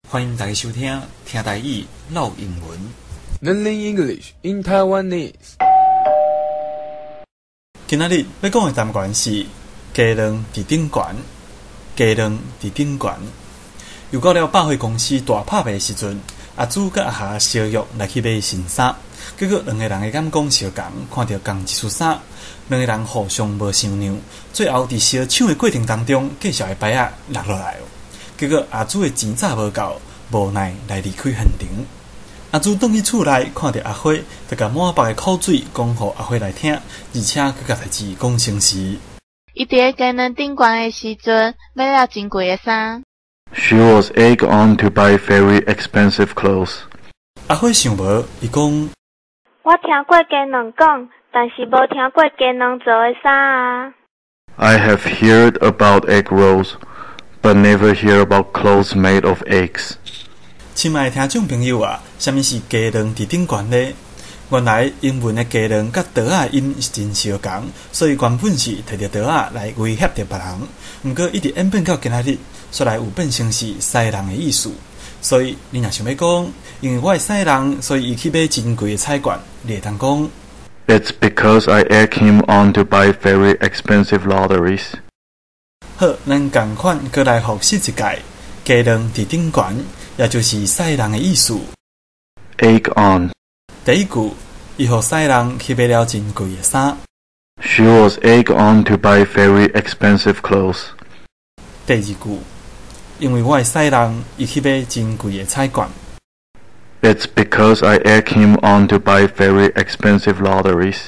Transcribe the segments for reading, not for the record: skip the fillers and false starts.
歡迎大家收聽聽台語嘮英文。 Learning English in Taiwanese。今仔日欲講的單元是雞卵佇頂懸，雞卵佇頂懸。又到了百貨公司大拍賣的時陣，阿朱佮阿霞相約來去買新衫，結果兩个人的眼光相仝，看著仝一束衫，兩个人互相無相讓，最後佇相搶的過程當中，介紹的牌仔落落來。結果阿朱的錢早無夠，無奈來離開現場。阿朱轉去厝內，看著阿花，就共滿腹的苦水講予阿花來聽，而且閣共代誌講成是。伊佇個雞卵頂懸的時陣，買了真貴的衫。 She was egged on to buy very expensive clothes. 阿花想無，伊講：我聽過雞卵講，但是無聽過雞卵做的衫啊。 I have heard about egg rolls, but never hear about clothes made of eggs. 親愛的聽眾朋友啊，啥物是雞卵佇頂懸呢？原來英文的雞卵佮桃仔的音是真相仝，所以原本是提著桃仔來威脅著別人。毋過一直演變到今仔日，煞來有變成是使人的意思。所以你若想欲講，因為我會使人，所以伊去買真貴的彩券，你會當講： It's because I egg him on to buy very expensive lotteries. 好，咱仝款閣來複習一擺，雞卵佇頂懸，也就是使人的意思。 Egg on. 第一句，伊予使人去買了真貴的衫。 She was egged on to buy very expensive clothes. 第二句，因為我會使人，伊去買真貴的彩券。 It's because I egg him on to buy very expensive lotteries.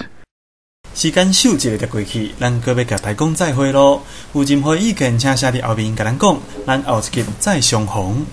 時間嗖一下就過去，咱閣欲共大家講再會囉。有任何意見，請寫佇後面共咱講。咱後一集再相逢。